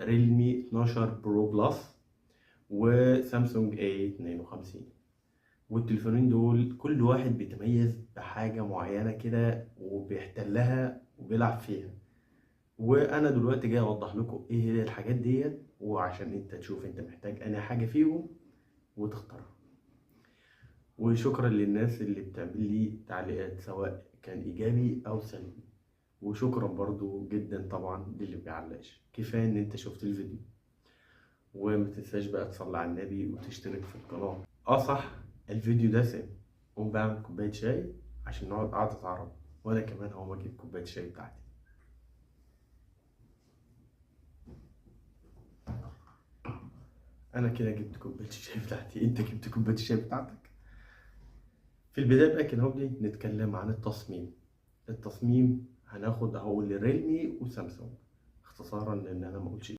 Realme 12 Pro Plus وسامسونج A 52. والتليفونين دول كل واحد بيتميز بحاجة معينة كده وبيحتلها وبيلعب فيها. وانا دلوقتي جاي اوضح لكم ايه هي الحاجات ديت، وعشان انت تشوف انت محتاج انهي حاجة فيهم وتختارها. وشكرا للناس اللي بتعمل لي تعليقات سواء كان ايجابي او سلبي، وشكرا برضو جدا طبعا للي بيعلقش. كفاية ان انت شفت الفيديو، وما تنساش بقى تصلي على النبي وتشترك في القناة. صح، الفيديو ده سام، قوم بعمل كوباية شاي عشان نقعد قعدة عرب، وانا كمان هقوم اجيب كوباية شاي بتاعتي. انا كده جبت كوباية الشاي بتاعتي، انت جبت كوباية الشاي بتاعتك. في البداية بقى كده هوبلي نتكلم عن التصميم. التصميم هناخد اهو لريلمي وسامسونج اختصارا، لان انا ما اقولش